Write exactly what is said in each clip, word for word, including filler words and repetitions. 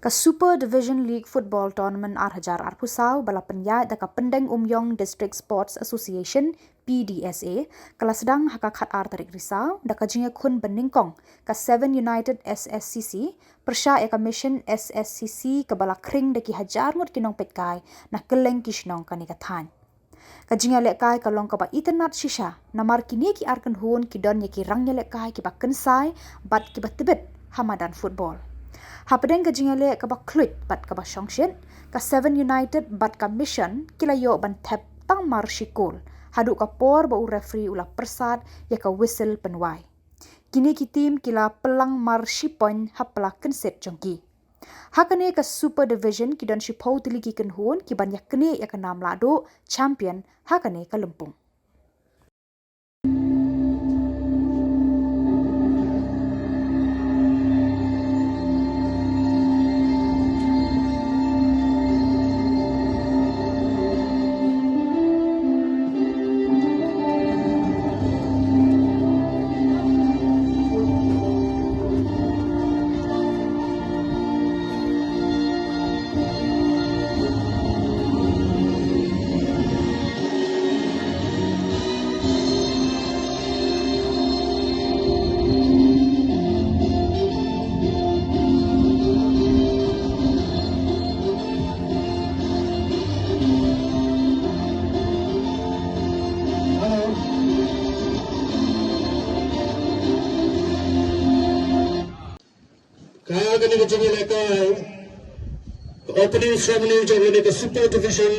Ka Super Division League Football Tournament ar hajar arphew saw ba la pynïaid da ka Pyndengumiong District Sports Association, P D S A, ka la sdang ha ka khatar tarik Risaw da ka jingïakhun banyngkong ka Seven United S S C C pyrshah ïa ka Mission S S C C kaba la khring da ki hajar ngut ki nongpeitkai na kylleng ki shnong kane ka thaiñ. Ka jingïalehkai ka long kaba itynnad shisha namar kine ki ar kynhun ki don ïa ki rang ïalehkai kiba kynsai bad kiba tbit ha madan football. Hapdeng ka jingïaleh kaba khluit bad kaba shongshit, ka Seven United bad ka Mission ki la ïoh ban thep tang mar shi kol haduh ka por ba u referee u la pyrsad ïa ka whistle pynwai. Kine ki team ki la pynlang mar shi point ha pla kynset jong ki. Ha kane ka Super Division ki don shiphew tylli ki kynhun ki ban ïaknieh ïa ka nam lahduh champion ha kane ka lympung. Ka kane ka jingïalehkai, ka opening ceremony jong kane ka Super Division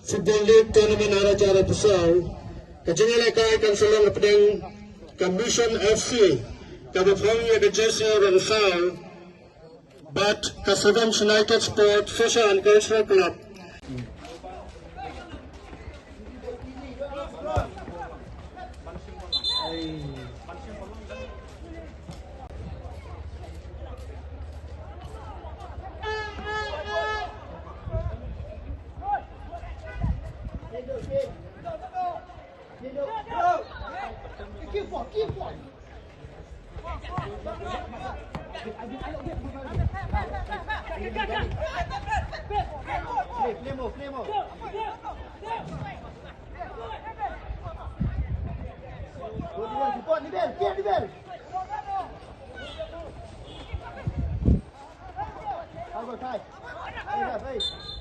Football League Tournament ar hajar arphew saw, ka jingïalehkai kan sa long hapdeng ka Mission F C kaba phong ïa ka jersey rong saw bad ka Seven United Sport Social and Cultural Club. Play, play more, play more. Go, Dibel, support, Dibel, clear, Dibel. Go, go, Kai. Hey, hey, hey.